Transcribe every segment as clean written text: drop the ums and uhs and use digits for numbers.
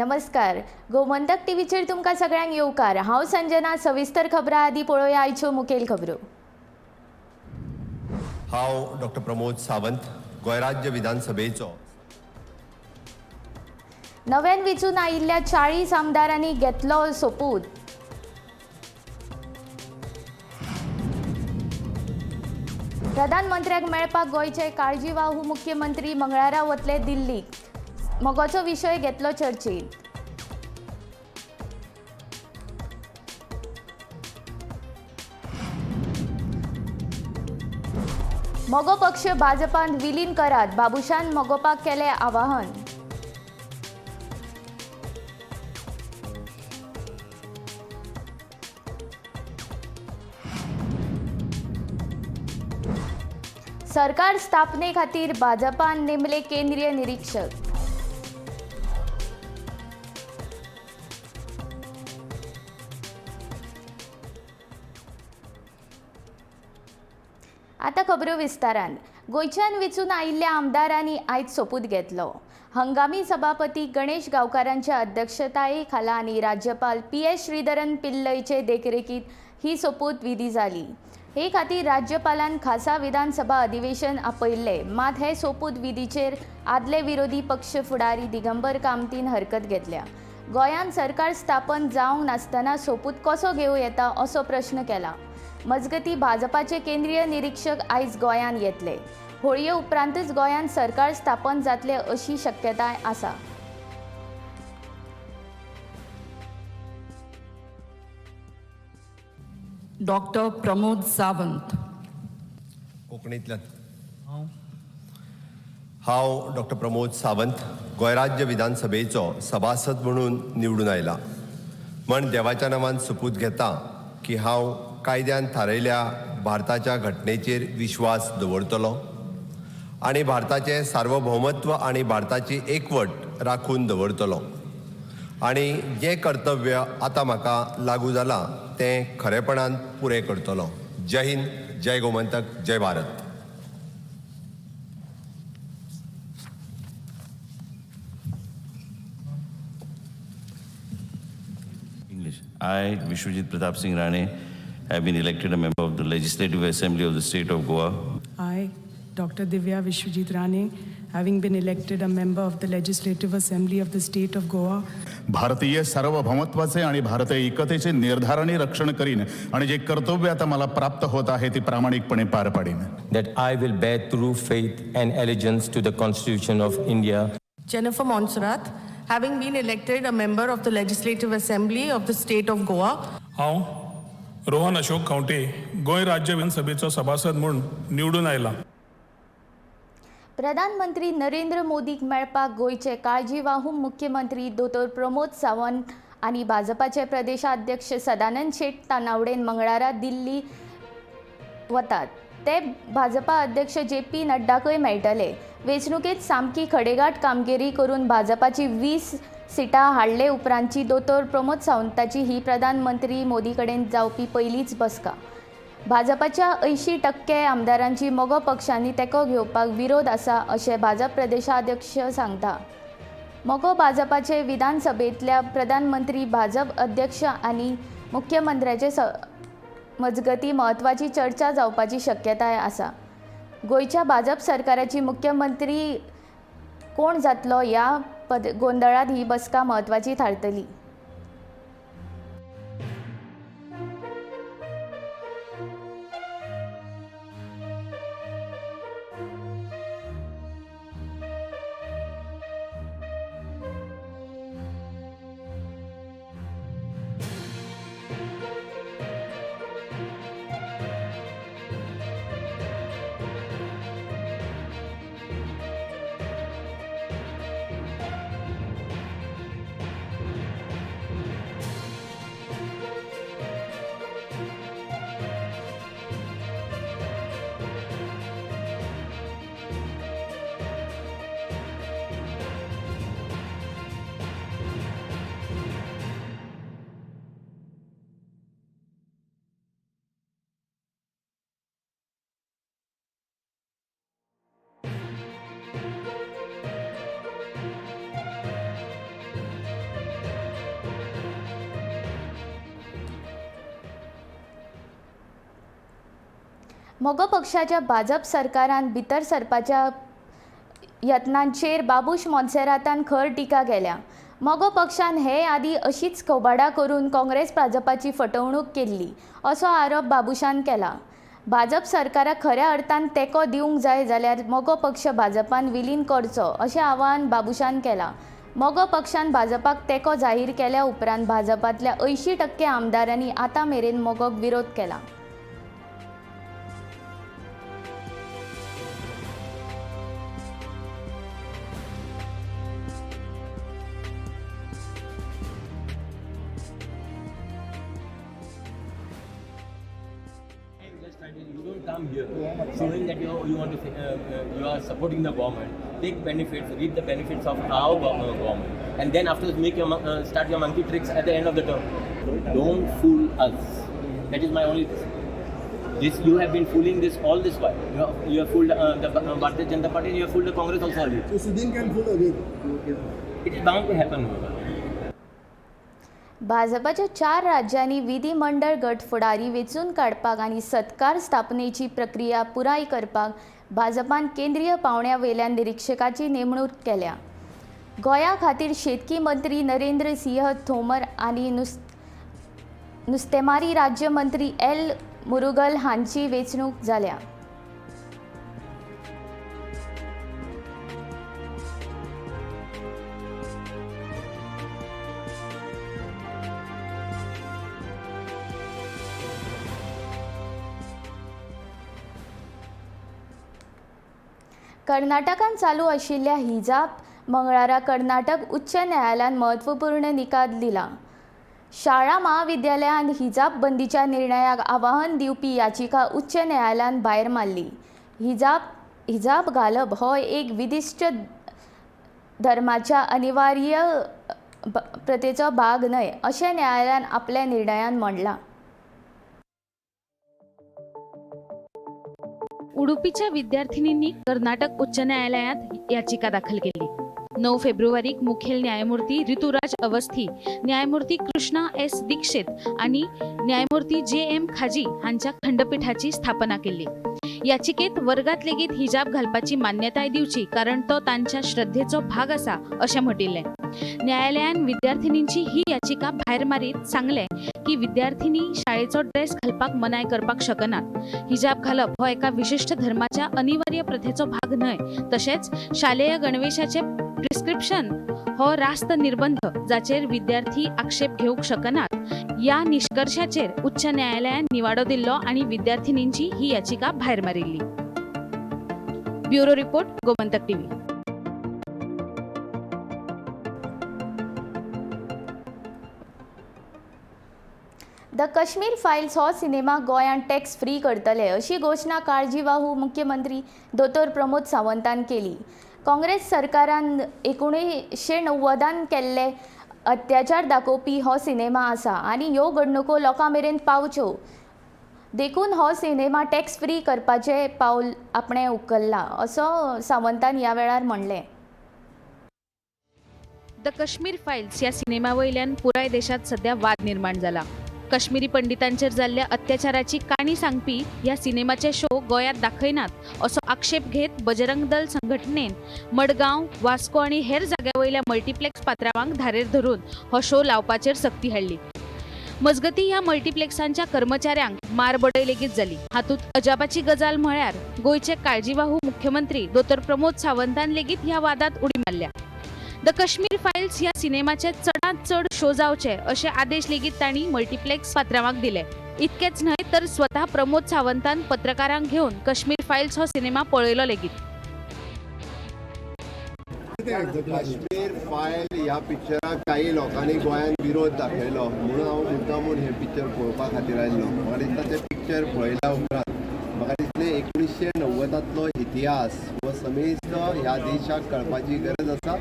नमस्कार, गोमंतक टीव्हीचेर तुमकां सगळ्यांक येवकार. हांव संजना. सविस्तर खबरां आदी पळोवया आयच्यो मुखेल खबरो. हांव डॉक्टर प्रमोद सावंत, गोंय राज्य विधानसभेचो नव्यान वेंचून आयिल्ल्या 40 आमदारांनी घेतलो सोपूत. प्रधानमंत्र्याक मेळपाक गोंयचे काळजीवाहू मुख्यमंत्री मंगळारा वतले दिल्लीक. मगोचो विशय घेतलो चर्चेत. मगो पक्ष भाजपांत विलीन करात, बाबुशान मगोपाक केलें आवाहन. सरकार स्थापने खातीर भाजपान नेमले केंद्रीय निरीक्षक. आतां खबरो विस्तारान. गोंयच्यान वेंचून आयिल्ल्या आमदारांनी आयज सोपूत घेतलो. हंगामी सभापती गणेश गांवकारांच्या अध्यक्षताये खाला आनी राज्यपाल पी.एस. श्रीधरन पिल्लईचे देखरेखीत ही सोपूत विधी जाली. हे खातीर राज्यपालान खासा विधानसभा अधिवेशन आपयिल्लें. मात हे सोपूत विधीचेर आदले विरोधी पक्ष फुडारी दिगंबर कामतीन हरकत घेतल्या. गोंयांत सरकार स्थापन जावंक नासतना सोपूत कसो घेवं येता असो प्रश्न केला. मजगती भाजपाचे केंद्रीय निरीक्षक आयज गोंयांत येतले. होळये उपरांतच गोंयांत सरकार स्थापन जातले अशी शक्यताय आसा. डॉक्टर प्रमोद सावंत. कोंकणींतल्यान. हांव डॉक्टर प्रमोद सावंत, गोंय राज्य विधानसभेचो सभासद म्हणून निवडून आयला म्हण देवाच्या नांवान सोपूत घेता की हांव कायद्यान थारयल्या भारताच्या घटनेचेर विश्वास दवरतलो आनी भारताचें सार्वभौमत्व आनी भारताची एकवट राखून दवरतलो आनी जें कर्तव्य आतां म्हाका लागू जालां तें खरेपणान पुरें करतलो. जय हिंद, जय गोमंतक, जय Bharat. English. I, Vishwajit Pratap Singh Rane, have been elected a member of the Legislative Assembly of the State of Goa. I, Dr. Divya Vishwajit Rane, having been elected a member of the Legislative Assembly of the State of Goa, भारतीय सार्वभौमत्वाचे आणि भारतीय एकतेचे निर्धाराने रक्षण करीन आणि जे कर्तव्य आता मला प्राप्त होत आहे ते प्रामाणिकपणे पार पाडीन. That I will bear true faith and allegiance to the Constitution of India. Jennifer Montserrat, having been elected a member of the Legislative Assembly of the State of Goa, हांव रोहन अशोक खंवटे, गोंय राज्य विधानसभेचो सभासद म्हूण निवडून आयला. प्रधानमंत्री नरेंद्र मोदीक मेळपाक गोंयचे काळजीवाहू मुख्यमंत्री दोतोर प्रमोद सावंत आनी भाजपाचे प्रदेशाध्यक्ष सदानंद शेट तानावडेन मंगळारा दिल्ली वतात. ते भाजपा अध्यक्ष जे.पी. नड्डाकय मेळटले. वेंचणुकेंत सामकी खडेगांठ कामगिरी करून भाजपाची 20 सिटां हाडले उपरांतची दोतोर प्रमोद सावंताची ही प्रधानमंत्री मोदी कडेन जावपी पयलीच बसका. भाजपाच्या 80% आमदारांची मगो पक्षांनी तेंको घेवपाक विरोध आसा अशें भाजप प्रदेशाध्यक्ष सांगता. मगो भाजपाचे विधानसभेंतल्या प्रधानमंत्री, भाजप अध्यक्ष आनी मुख्यमंत्र्याचे मजगती म्हत्वाची चर्चा जावपाची शक्यताय आसा. गोंयच्या भाजप सरकाराची मुख्यमंत्री कोण जातलो ह्या गोंदळांत ही बसका म्हत्वाची थारतली. मगो पक्षाच्या भाजप सरकारान भितर सरपाच्या यत्नांचेर बाबूश मोन्सेरातान खर टिका केल्या. मगो पक्षान हे आदीं अशीच कोबाडां करून काँग्रेस भाजपाची फटवणूक केल्ली असो आरोप बाबूशान केला. भाजप सरकाराक खऱ्या अर्थान तेंको दिवंक जाय जाल्यार मगो पक्ष भाजपान विलीन करचो अशें आवाहन बाबूशान केलां. मगो पक्षान भाजपाक तेंको जाहीर केल्या उपरांत भाजपांतल्या 80% आमदारांनी आतां मेरेन मगोक विरोध केला. You don't come here showing that you want to you are supporting the government. Take benefits, reap the benefits of our government, and then afterwards make your start your monkey tricks at the end of the term. Don't fool us. That is my only. This you have been fooling this all this while. You have fooled the Bharatiya Janata Party and you have fooled the Congress also earlier. So Sudin can fool again. It is bound to happen. भाजपाच्या 4 राज्यांनी विधिमंडळ गट फुडारी वेंचून काडपाक आनी सत्कार स्थापनेची प्रक्रिया पुराय करपाक भाजपान केंद्रीय पावंड्या वयल्या निरिक्षकाची नेमणूक केल्या. गोंया खातीर शेतकी मंत्री नरेंद्र सिंह तोमर आनी नुस्तेमारी राज्यमंत्री एल मुरुगल हांची वेंचणूक जाल्या. कर्नाटकान चालू आशिल्ल्या हिजाब मंगळारा कर्नाटक उच्च न्यायालयान म्हत्वपूर्ण निकाल दिला. शाळा महाविद्यालयान हिजाब बंदीच्या निर्णयाक आव्हान दिवपी याचिका उच्च न्यायालयान भायर मारली. हिजाब घालप हो एक विशिश्ट धर्माच्या अनिवार्य प्रथेचो भाग न्हय अशें न्यायालयान आपल्या निर्णयान म्हणलां. उडुपीच्या विद्यार्थिनींनी कर्नाटक उच्च न्यायालयात याचिका दाखल केली. 9 फेब्रुवारीक मुखेल न्यायमूर्ती ऋतुराज अवस्थी, न्यायमूर्ती कृष्णा एस दीक्षित आणि न्यायमूर्ती जे एम खाजी हांच्या खंडपीठाची स्थापना केली. याचिकेत वर्गात लेगीत हिजाब घालपाची मान्यताय दिवची कारण तो तांच्या श्रद्धेचो भाग आसा अशें म्हटिल्लें. न्यायालयान विद्यार्थिनींची ही याचिका भायर मारीत सांगलें की विद्यार्थिनी शाळेचो ड्रेस घालपाक मनाय करपाक शकनात. हिजाब घालप हो एका विशिश्ट धर्माच्या अनिवार्य प्रथेचो भाग न्हय, तशेंच शालेय गणवेशाचे प्रिस्क्रिप्शन हो रास्त निर्बंध जाचेर विद्यार्थी आक्षेप घेवंक शकनात. ह्या निश्कर्शाचेर उच्च न्यायालयान निवाडो दिल्लो आनी विद्यार्थिनींची ही याचिका भायर मारिल्ली. Bureau report, Gomantak TV. The Kashmir files हो सिनेमा गोंयांत टॅक्स फ्री करतले अशी घोशणा काळजीवाहू मुख्यमंत्री दोतोर प्रमोद सावंतान केली. काँग्रेस सरकारान 1990 केल्ले अत्याचार दाखोवपी हो सिनेमा आसा आनी ह्यो घडणुको लोकां मेरेन पावच्यो देखून हो सिनेमा टॅक्स फ्री करपाचें पावल आपणें उखल्लां असो सावंतान ह्या वेळार म्हणलें. The Kashmir files ह्या सिनेमा वयल्यान पुराय देशांत सध्या वाद निर्माण जाला. काश्मीरी पंडितांचेर जाल्ल्या अत्याचाराची काणी सांगपी ह्या सिनेमाचे शो गोंयांत दाखयनात असो आक्षेप घेत बजरंग दल संघटनेन मडगांव, वास्को आनी हेर जाग्या वयल्या मल्टिप्लेक्स पात्रावांक धारेर धरून हो शो लावपाचेर सक्ती हाडली. मजगती ह्या मल्टिप्लेक्सांच्या कर्मचाऱ्यांक मारबडय लेगीत जाली. हातूंत अजापाची गजाल म्हळ्यार गोंयचे काळजीवाहू मुख्यमंत्री दोतोर प्रमोद सावंतान लेगीत ह्या वादांत उडी मारल्या. The Kashmir files ह्या सिनेमाचे चडांत चड शो जावचे अशे आदेश लेगीत तांणी मल्टिप्लेक्स पात्रावांक दिले. इतकेच न्हय तर स्वता प्रमोद सावंतान पत्रकारांक घेवन काश्मीर फायल्स हो सिनेमा पळयलो लेगीत. काश्मीर फायल ह्या पिक्चराक काही लोकांनी गोंयांत विरोध दाखयलो म्हणून हांव मुद्दामून हें पिक्चर पळोवपा खातीर आयल्लो. म्हाका दिसता तें पिक्चर पळयल्या उपरांत म्हाका दिसलें 1990 इतिहास हो समेस्त ह्या देशाक कळपाची गरज आसा,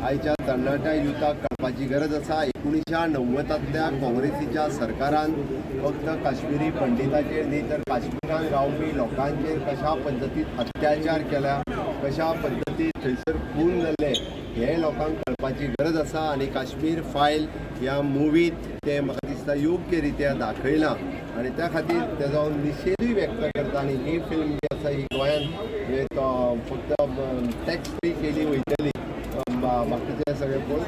आयच्या तरणाट्या युथाक कळपाची गरज आसा. 1990 काँग्रेसीच्या सरकारान फक्त काश्मिरी पंडिताचेर न्ही तर काश्मिरान रावपी लोकांचेर कशा पद्दतीन अत्याचार केल्या, कशा पद्दतीन थंयसर खून जाल्ले हें लोकांक कळपाची गरज आसा. आनी काश्मीर फायल ह्या मुवीत तें म्हाका दिसता योग्य रित्या दाखयलां. आनी त्या खातीर तेजो हांव निशेधूय व्यक्त करता. आनी ही फिल्म जी आसा ही गोंयांत हे फक्त टॅक्स फ्री केली वयतली, बाकीचे सगळे पळोवन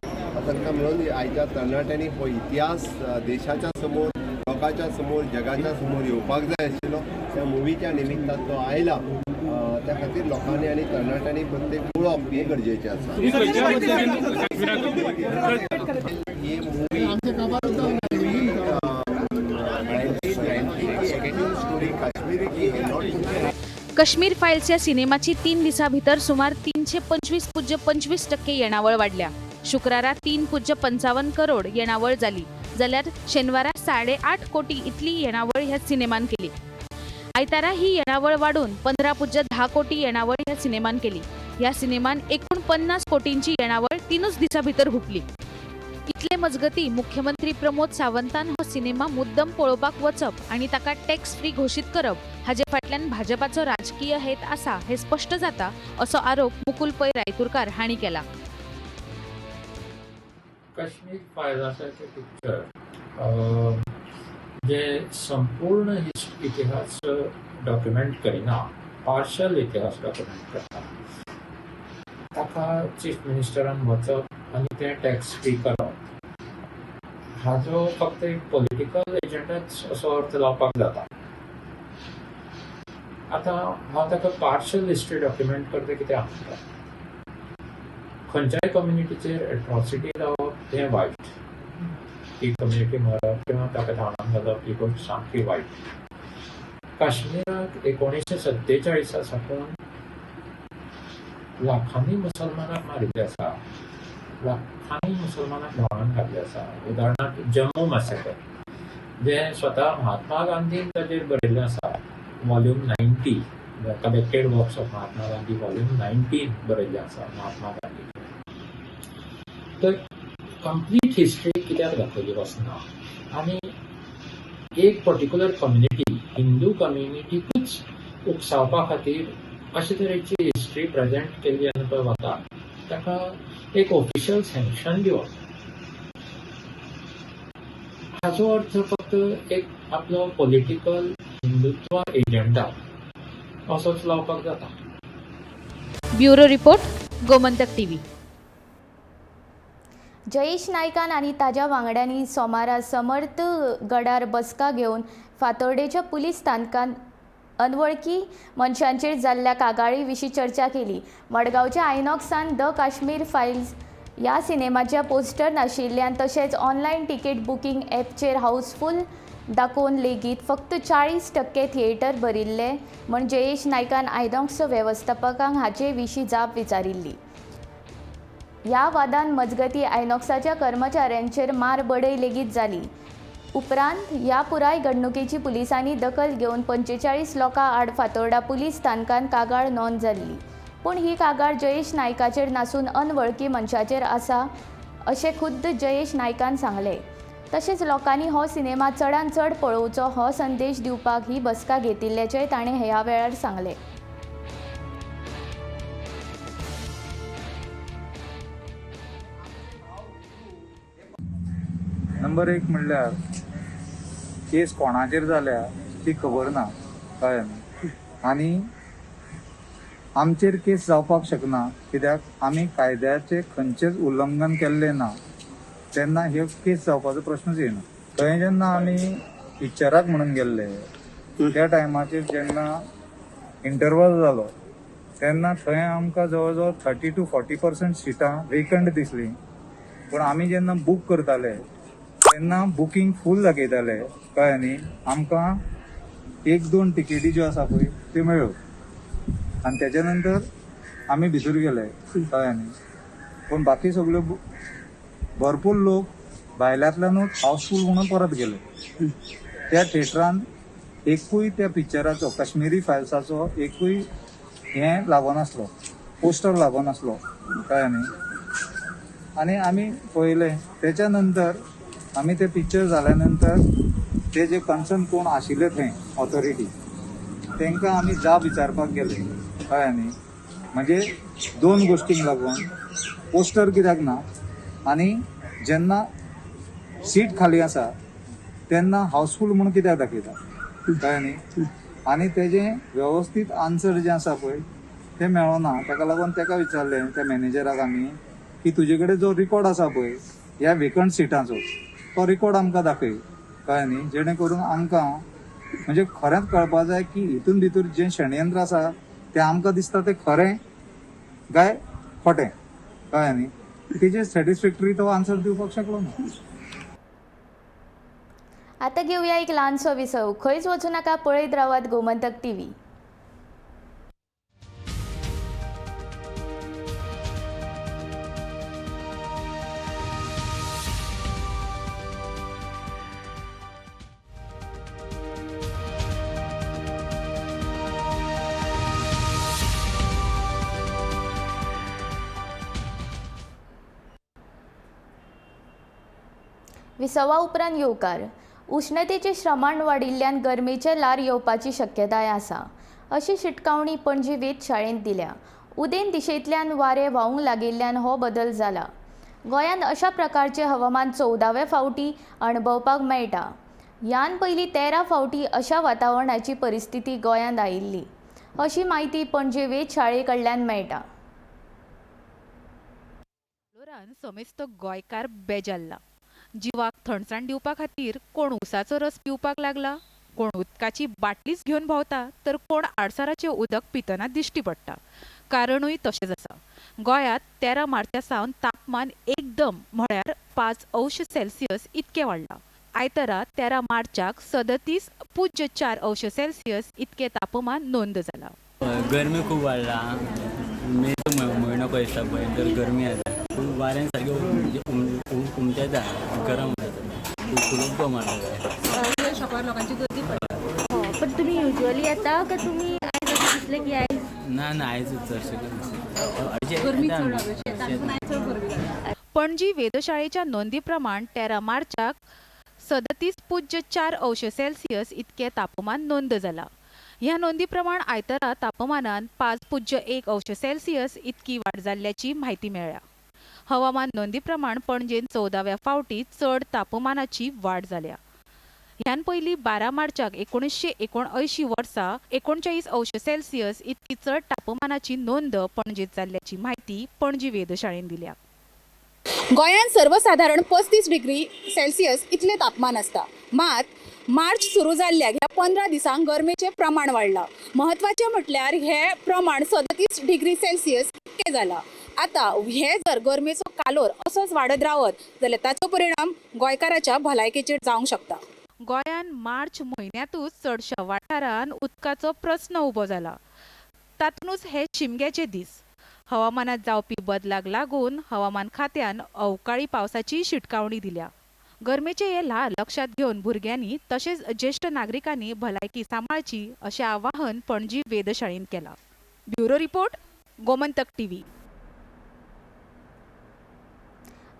तांकां म्हणून आयच्या तरणाट्यांनी हो इतिहास देशाच्या समोर, लोकांच्या समोर, जगाच्या समोर येवपाक जाय आशिल्लो. त्या मुवीच्या निमित्तान तो आयला. त्या खातीर लोकांनी आनी तरणाट्यांनी प्रत्येक पळोवप हें गरजेचें आसा. ही मुवी 1990 स्टोरी काश्मीरी की है, not Kashmir files ह्या सिनेमाची 3 दिसां भितर सुमार 325.25% येणावळ वाडल्या. शुक्रारा 3.55 करोड येणावळ जाली, जाल्यार शेनवारा 8.5 कोटी इतली येणावळ ह्या सिनेमान केली. आयतारा ही येणावळ वाडून 15.10 कोटी येणावळ ह्या सिनेमान केली. ह्या सिनेमान एकूण 50 कोटींची येणावळ 3 दिसां भितर हुपली. इतले मजगती मुख्यमंत्री प्रमोद सावंतान हो सिनेमा मुद्दम पळोवपाक वचप आनी ताका टॅक्स फ्री घोशीत करप हाजे फाटल्यान भाजपाचो राजकीय हेत आसा हे स्पश्ट जाता असो आरोप मुकुल पै रायतुरकार हांणी केला. काश्मीर फायल्साचें पिक्चर जे संपूर्ण इतिहास डॉक्युमेंट करिना, पार्शल इतिहास डॉक्युमेंट करता, ताका चीफ मिनिस्टरान वचप आनी तें टॅक्स फ्री करप हाजो फक्त एक पॉलिटिकल एजंडाच असो अर्थ लावपाक जाता. आतां हांव ताका पार्शल हिस्ट्री डॉक्युमेंट करता कित्याक म्हणटा, खंयच्याय कम्युनिटीचेर एट्रॉसिटी जावप तें वायट, ती कम्युनिटी मरप किंवा ताका धांवडावन घालप ही गोश्ट सामकी वायट. काश्मीराक 1947 साकून लाखांनी मुसलमानाक मारिल्ले आसा, लाखांनी मुसलमानाक धांवडावन घातले आसा. उदाहरणार्थ जम्मू मॅसेकर जें स्वता महात्मा गांधीन ताजेर बरयल्लें आसा, volume 90, the collected works of Mahatma Gandhi volume 19 बरयल्लें आसा महात्मा गांधी. तर कंप्लीट हिस्ट्री कित्याक दाखयली वचना आनी एक पर्टिक्युलर कम्युनिटी, हिंदू कम्युनिटीकूच उकसावपा खातीर अशे तरेची हिस्ट्री प्रेजेंट केल्ली आनी पळय वता, ताका एक ऑफिशियल सँक्शन दिवप हाजो अर्थ फक्त एक आपलो पॉलिटिकल हिंदुत्व एजंडा असोच लावपाक जाता. Bureau report, Gomantak TV. Jayesh नायकान आनी ताज्या वांगड्यांनी सोमारा समर्थ गडार बसका घेवन फातोर्डेच्या पुलीस स्थानकांत अनवळखी मनशांचेर जाल्ल्या कागाळी विशीं चर्चा केली. मडगांवच्या आयनॉक्सान the Kashmir files ह्या सिनेमाच्या पोस्टर नाशिल्ल्यान तशेंच ऑनलायन तिकेट बुकींग ॲपचेर हाऊसफूल दाखोवन लेगीत फक्त 40% थिएटर भरिल्ले म्हण जयेश नायकान आयनॉक्स वेवस्थापकांक हाचे विशीं जाप विचारिल्ली. ह्या वादान मजगती आयनॉक्साच्या कर्मचाऱ्यांचेर मार बडय लेगीत जाली. उपरांत ह्या पुराय घडणुकेची पुलिसांनी दखल घेवन 45 लोकां आड फातोर्डा पुलीस स्थानकांत कागाळ नोंद जाल्ली. पूण ही कागाळ जयेश नायकाचेर नासून अनवळखी मनशाचेर आसा अशें खुद्द जयेश नायकान सांगलें. तशेंच लोकांनी हो सिनेमा चडान चड पळोवचो हो संदेश दिवपाक ही बसका घेतिल्ल्याचेंय ताणें ह्या वेळार सांगलें. नंबर 1 म्हणल्यार केस कोणाचेर जाल्या ती खबर ना, कळ्ळें न्ही? आनी आमचेर केस जावपाक शकना कित्याक आमी कायद्याचें खंयचेंच उल्लंघन केल्लें ना, तेन्ना ह्यो केस जावपाचो प्रश्नच येना. थंय जेन्ना आमी पिक्चराक म्हणून गेल्ले त्या टायमाचेर जेन्ना इंटरवल जालो तेन्ना थंय आमकां जवळ जवळ 30 to 40% सिटां वेकंट दिसलीं. पूण आमी जेन्ना बूक करताले तेन्ना बुकींग फूल दाखयताले, कळ्ळें न्ही? आमकां 1-2 तिकेटी ज्यो आसा पळय त्यो मेळ्ळ्यो आनी तेच्या नंतर आमी भितर गेले, कळ्ळें न्ही? पूण बाकी सगल्यो भरपूर लोक भायल्यांतल्यानूच हावसफूल म्हणून परत गेले. त्या थिएटरान एकूय त्या पिक्चराचो काश्मीरी फायल्साचो एकूय हें लागोनासलो, पोस्टर लागोनासलो, कळ्ळें न्ही? आनी आमी पळयलें. तेच्या नंतर आमी ते पिक्चर जाल्या नंतर ते जे कन्सर्न कोण आशिल्ले थंय ऑथॉरिटी तांकां आमी जाप विचारपाक गेले, कळ्ळें न्ही? म्हणजे 2 गोश्टींक लागून पोस्टर कित्याक ना आनी जेन्ना सीट खाली आसा तेन्ना हावसफूल म्हणून कित्याक दाखयता, कळ्ळें न्ही? आनी तेजें वेवस्थीत आन्सर जें आसा पळय तें मेळना. ताका लागून ताका विचारलें त्या मॅनेजराक आमी की तुजे कडेन जो रिकॉर्ड आसा पळय ह्या वेकंट सिटांचो तो रिकॉर्ड आमकां दाखय, कळ्ळें न्ही, जेणे करून आमकां म्हणजे खरेंच कळपा जाय की हितून भितर जें षडयंत्र आसा तें आमकां दिसता तें खरें काय खोटें, कळ्ळें न्ही? तेजेर सॅटिस्फॅक्टरी तो आन्सर दिवपाक शकलो ना. आतां घेवया एक ल्हानसो विसव. खंयच वचूं नाका, पळयत रावात गोमंतक टीव्ही. विसवा उपरांत येवकार. उश्णतेचें श्रमाण वाडिल्ल्यान गरमेचें ल्हार येवपाची शक्यताय आसा अशी शिटकावणी पणजी वेधशाळेंत दिल्या. उदेंत दिशेंतल्यान वारें व्हांवूंक लागिल्ल्यान हो बदल जाला. गोंयांत अशा प्रकारचें हवामान 14व्या फावटी अणभवपाक मेळटा. ह्यान पयलीं 13 फावटी अशा वातावरणाची परिस्थिती गोंयांत आयिल्ली अशी म्हायती पणजे वेधशाळे कडल्यान मेळटा. समेस्त गोंयकार बेजारला. जिवाक थंडसाण दिवपा खातीर कोण उसाचो रस पिवपाक लागला, कोण उदकाची बाटलीच घेवन भोंवता, तर कोण आडसाराचें उदक पितना दिश्टी पडटा. कारणूय तशेंच आसा. गोंयांत 13 मार्चा सावन तापमान एकदम म्हळ्यार 5 अंश सेल्सियस इतकें वाडलां. आयतारा 13 मार्चाक 37.4 अंश सेल्सियस इतकें तापमान नोंद जालां. गरमी खूब वाडला. मेचो म्हयनो पळय दिसता भयंकर गरमी आसा. पूण वाऱ्यान सारकें उमटेता, गरम जाता, खूब मारता. शॉपार लोकांची गर्दी पडटा. पण तुमी युजली येता का तुमी आयज अशें दिसलें की आयज? ना ना, आयज चडशें गरमी चड आयज चड गरमी जाता. पणजी वेधशाळेच्या नोंदी प्रमाण 13 मार्चाक 37.4 अंश सेल्सियस इतकें तापमान नोंद जाला. ह्या नोंदी प्रमाण आयतारा तापमानान 5.1 अंश सेल्सियस इतकी वाड जाल्ल्याची म्हायती मेळ्ळ्या. हवामान नोंदी प्रमाण पणजेन 14व्या फावटी चड तापमानाची वाड जाल्या. ह्यान पयलीं 12 मार्चाक 1979 वर्सा 39 अंश सेल्सियस इतकी चड तापमानाची नोंद पणजेत जाल्ल्याची म्हायती पणजी वेधशाळेन दिल्या. गोंयांत सर्वसाधारण 35 डिग्री सेल्सियस इतलें तापमान आसता. मात मार्च सुरू जाल्ल्याक ह्या 15 दिसांक गरमेचें प्रमाण वाडलां. म्हत्वाचें म्हटल्यार हें प्रमाण 37 डिग्री सेल्सियस इतकें जालां. आतां हे जर गरमेचो कालोर असोच वाडत रावत जाल्यार ताचो परिणाम गोंयकाराच्या भलायकेचेर जावंक शकता. गोंयांत मार्च म्हयन्यांतूच चडश्या वाठारांत उदकाचो प्रस्न उबो जाला. तातूंतच हे शिमग्याचे दीस. हवामानात जावपी बदलाक लागून हवामान खात्यान अवकाळी पावसाची शिटकावणी दिल्या. गरमेचे हे ल्हार लक्षात घेवन भुरग्यांनी तशेंच ज्येश्ठ नागरिकांनी भलायकी सांबाळची अशें आवाहन पणजी वेधशाळेन केलां. Bureau report, Gomantak TV.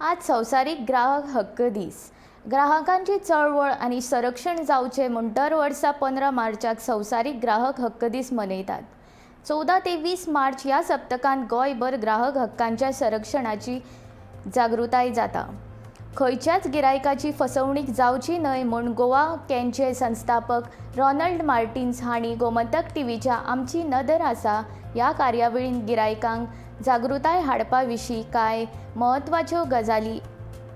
आज संवसारीक ग्राहक हक्क दीस. ग्राहकांची चळवळ आनी संरक्षण जावचें म्हूण दर वर्सा 15 मार्चाक संवसारीक ग्राहक हक्क दीस मनयतात. 14 ते 20 मार्च ह्या सप्तकांत गोंयभर ग्राहक हक्कांच्या संरक्षणाची जागृताय जाता. खंयच्याच गिरायकाची फसवणूक जावची न्हय म्हूण गोवा कॅनचे संस्थापक रॉनल्ड मार्टिन्स हांणी गोमंतक टीव्हीच्या आमची नदर आसा ह्या कार्यावळींत गिरायकांक जागृताय हाडपा विशीं कांय म्हत्वाच्यो गजाली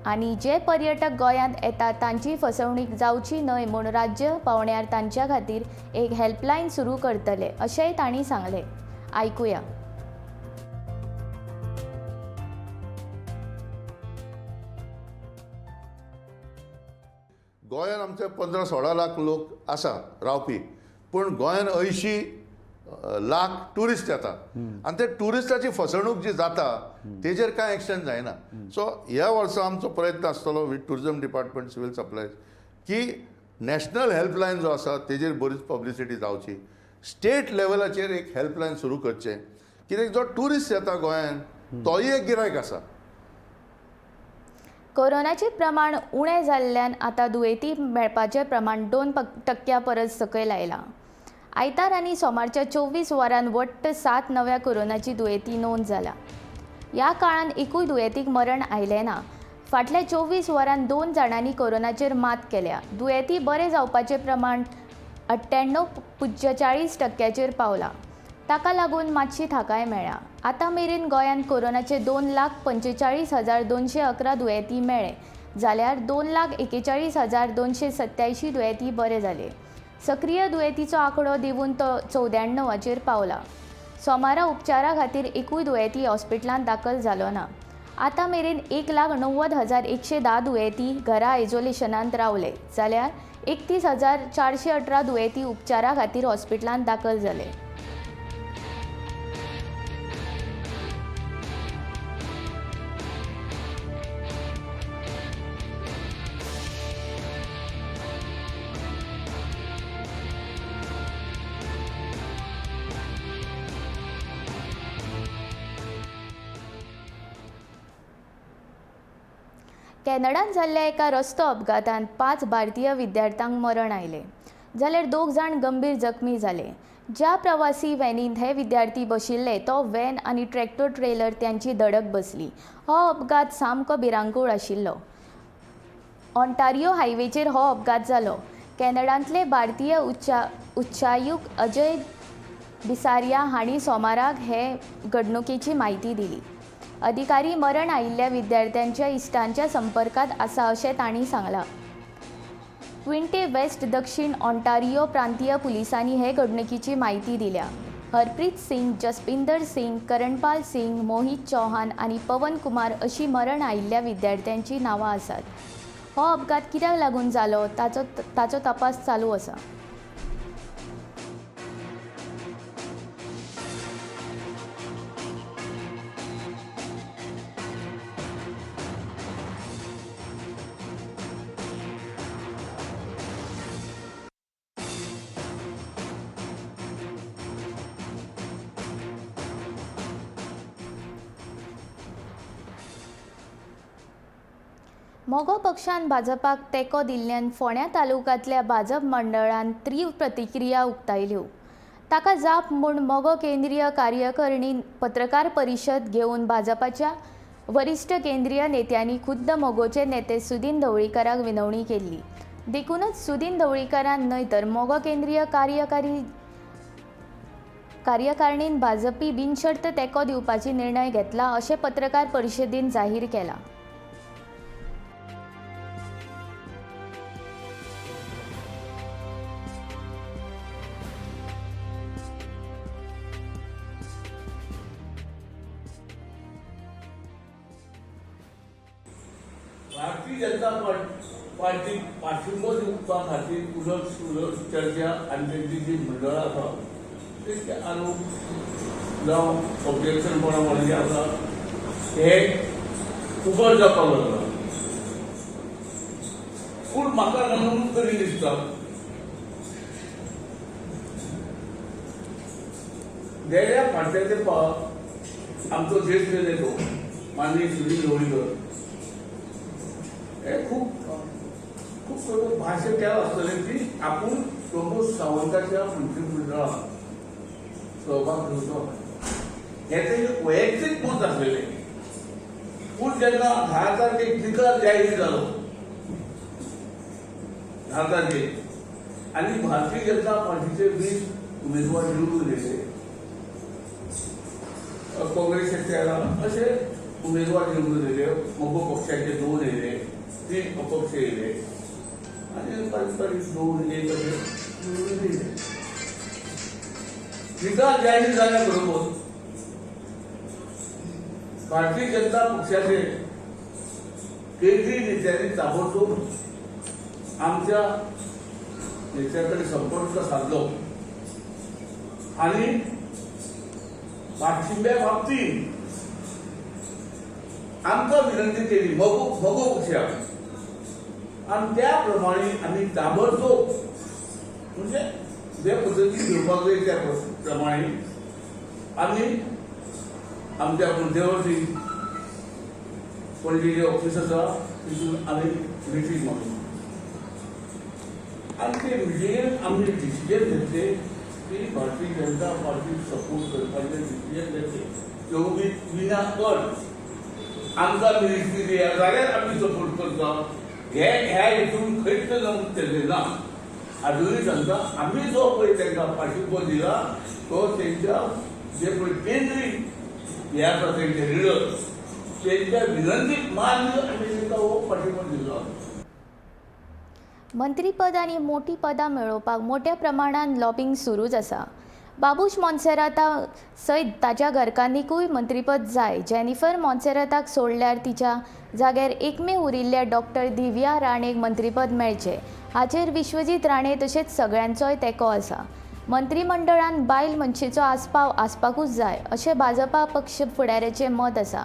आनी जे पर्यटक गोंयांत येतात तांची फसवणूक जावची न्हय म्हूण राज्य पावंड्यार तांच्या खातीर एक हेल्पलायन सुरू करतले अशेंय तांणी सांगलें. आयकुया. गोंयांत आमचे 15-16 लाख लोक आसा रावपी, पूण गोंयांत 80 लाख ट्युरिस्ट येता आनी ते ट्युरिस्टाची फसवणूक जी जाता तेजेर कांय एक्शन जायना. सो ह्या वर्सा आमचो प्रयत्न आसतलो with tourism department, civil supplies की नॅशनल हेल्पलायन जो आसा तेजेर बरीच पब्लिसिटी जावची. स्टेट लेवलाचेर एक हेल्पलायन सुरू करचें, कित्याक जो ट्युरिस्ट येता गोंयांत तोय एक गिरायक आसा. कोरोनाचें प्रमाण उणें जाल्ल्यान आतां दुयेंती मेळपाचें प्रमाण 2% परस सकयल आयलां. आयतार आनी सोमारच्या 24 वरांत वट्ट 7 नव्या कोरोनाची दुयेंती नोंद जाला. ह्या काळांत एकूय दुयेंतीक मरण आयलें ना. फाटल्या 24 वरांत 2 जाणांनी कोरोनाचेर मात केल्या. दुयेंती बरे जावपाचें प्रमाण 98.40% पावलां. ताका लागून मात्शी थाकाय मेळ्ळ्या. आतां मेरेन गोंयांत कोरोनाचे 2,45,211 दुयेंती मेळ्ळे जाल्यार 2,41,287 दुयेंती बरे जाले. सक्रीय दुयेंतीचो आंकडो देंवून तो 94 पावला. सोमारा उपचारा खातीर एकूय दुयेंती हॉस्पिटलांत दाखल जालो ना. आतां मेरेन 1,90,110 दुयेंती घरा आयसोलेशनांत रावले जाल्यार 31,418 दुयेंती उपचारा खातीर हॉस्पिटलांत दाखल जाले. कॅनडांत जाल्ल्या एका रस्तो अपघातांत 5 भारतीय विद्यार्थ्यांक मरण आयलें जाल्यार 2 जाण गंभीर जखमी जाले. ज्या प्रवासी व्हॅनींत हे विद्यार्थी बशिल्ले तो व्हॅन आनी ट्रॅक्टर ट्रेलर तांची धडक बसली. हो अपघात सामको भिरांकूळ आशिल्लो. ऑन्टारियो हायवेचेर हो अपघात जालो. कॅनडांतले भारतीय उच्चायुक्त अजय बिसारिया हांणी सोमाराक हे घडणुकेची म्हायती दिली. अधिकारी मरण आयिल्ल्या विद्यार्थ्यांच्या इश्टांच्या संपर्कांत आसा अशें तांणी सांगलां. क्विंटे वेस्ट दक्षिण ऑन्टारियो प्रांतीय पुलिसांनी हे घडणुकेची म्हायती दिल्या. हरप्रीत सिंग, जसपिंदर सिंग, करणपाल सिंग, मोहीत चौहान आनी पवन कुमार अशी मरण आयिल्ल्या विद्यार्थ्यांची नांवां आसात. हो अपघात कित्याक लागून जालो ताचो तपास चालू आसा. मगो पक्षान भाजपाक तेंको दिल्ल्यान फोंड्या तालुक्यांतल्या भाजप मंडळान तीव्र प्रतिक्रिया उक्तायल्यो. ताका जाप म्हूण मगो केंद्रीय कार्यकारिणीन पत्रकार परिशद घेवन भाजपाच्या वरिश्ठ केंद्रीय नेत्यांनी खुद्द मगोचे नेते सुदीन ढवळीकाराक विनवणी केल्ली. देखूनच सुदीन ढवळीकारान न्हय तर मगो केंद्रीय कार्यकारिणीन भाजपी बिनशर्त तेंको दिवपाची निर्णय घेतला अशें पत्रकार परिशदेन जाहीर केलां. भारतीय जनता पार्टी पाठिंबो दिवपा खातीर उलट सुलट चर्चा आनी तेंची जी मंडळां आसा तेंचे आरोप जावं ऑब्जेक्शन कोणा म्हणजें आसा हे उगड जावपाक लागला. पूण म्हाका नमूद तरी दिसता गेल्या फाटल्या तेंपार आमचो ज्येश्ठ नेतो माननीय सुनील ढवळीकर हे खूब खूब भाशण केलां आसतलें की आपूण प्रमोद सावंताच्या मंत्रिमंडळात सहभाग घेवचो हें तेजें वैयक्तीक मत आसलेलें. पूण जेन्ना 10 तारखेक निकाल जाहीर जालो 10 तारखेक आनी भारतीय जनता पार्टीचे 20 उमेदवार निवडून येयले, काँग्रेसचे 13 अशे उमेदवार निवडून येयले, मगो पक्षाचे 2 येयले, 3 अपक्ष येयले आनी बारीक बारीक 2 1 अशे निवडून येयले. निकाल जाहीर जाल्या बरोबर भारतीय जनता पक्षाचे केंद्रीय नेत्यांनी ताबडतोब आमच्या नेत्या कडेन संपर्क साधलो आनी पाठिंब्या बाबतीत आमकां विनंती केली मगो पक्षाक आनी त्या प्रमाणे आमी ताबडतोब म्हणजे जे पद्दतीन घेवपाक जाय त्या प्रमाणे आमी आमच्या मध्यवर्ती पणजे जे ऑफीस आसा तितून आमी मिटींग मारली आनी ते मिटिंगेन आमी डिसिजन घेतले की भारतीय जनता पार्टी सपोर्ट करपाचें डिसिजन घेतले, तेवूय बी विना अट. आमकां मिनिस्ट्री दिया जाल्यार आमी सपोर्ट करता, हे ह्या हितून खंयच नमूद केल्लें ना. आजुनूय सांगता, आमी जो पळय तांकां पाशिंबो दिला तो तेंच्या जे पळय केंद्रीय हे आसा तेंचे लिडर तेंच्या विनंतीक मान्य आमी तांकां हो पाठिंबो दिलो. मंत्रीपद आनी मोटी पदां मेळोवपाक मोट्या प्रमाणान लॉबींग सुरूच आसा. बाबूश मोन्सेराता सयत ताच्या घरकान्नीकूय मंत्रीपद जाय. जेनिफर मोन्सेराताक सोडल्यार तिच्या जाग्यार एकमेव उरिल्ल्या डॉक्टर दिव्या राणेक मंत्रीपद मेळचें हाचेर विश्वजीत राणे तशेंच सगळ्यांचोय तेंको आसा. मंत्रीमंडळान बायल मनशेचो आस्पाव आसपाकूच जाय अशें भाजपा पक्ष फुडाऱ्याचें मत आसा.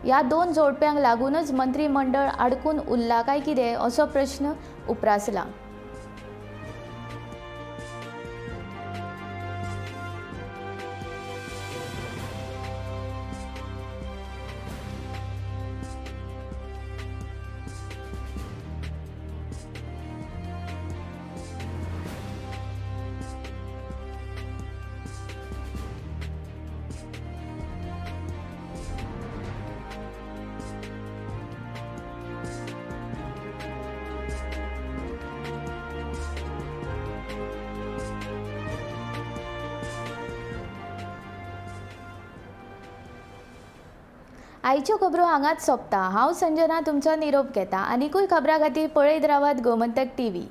ह्या दोन जोडप्यांक लागूनच मंत्रीमंडळ आडकून उरलां काय कितें असो प्रश्न उप्रासला. आयच्यो खबरो हांगाच सोंपता. हांव संजना तुमचो निरोप घेता. आनिकूय खबरां खातीर पळयत रावात गोमंतक टीव्ही.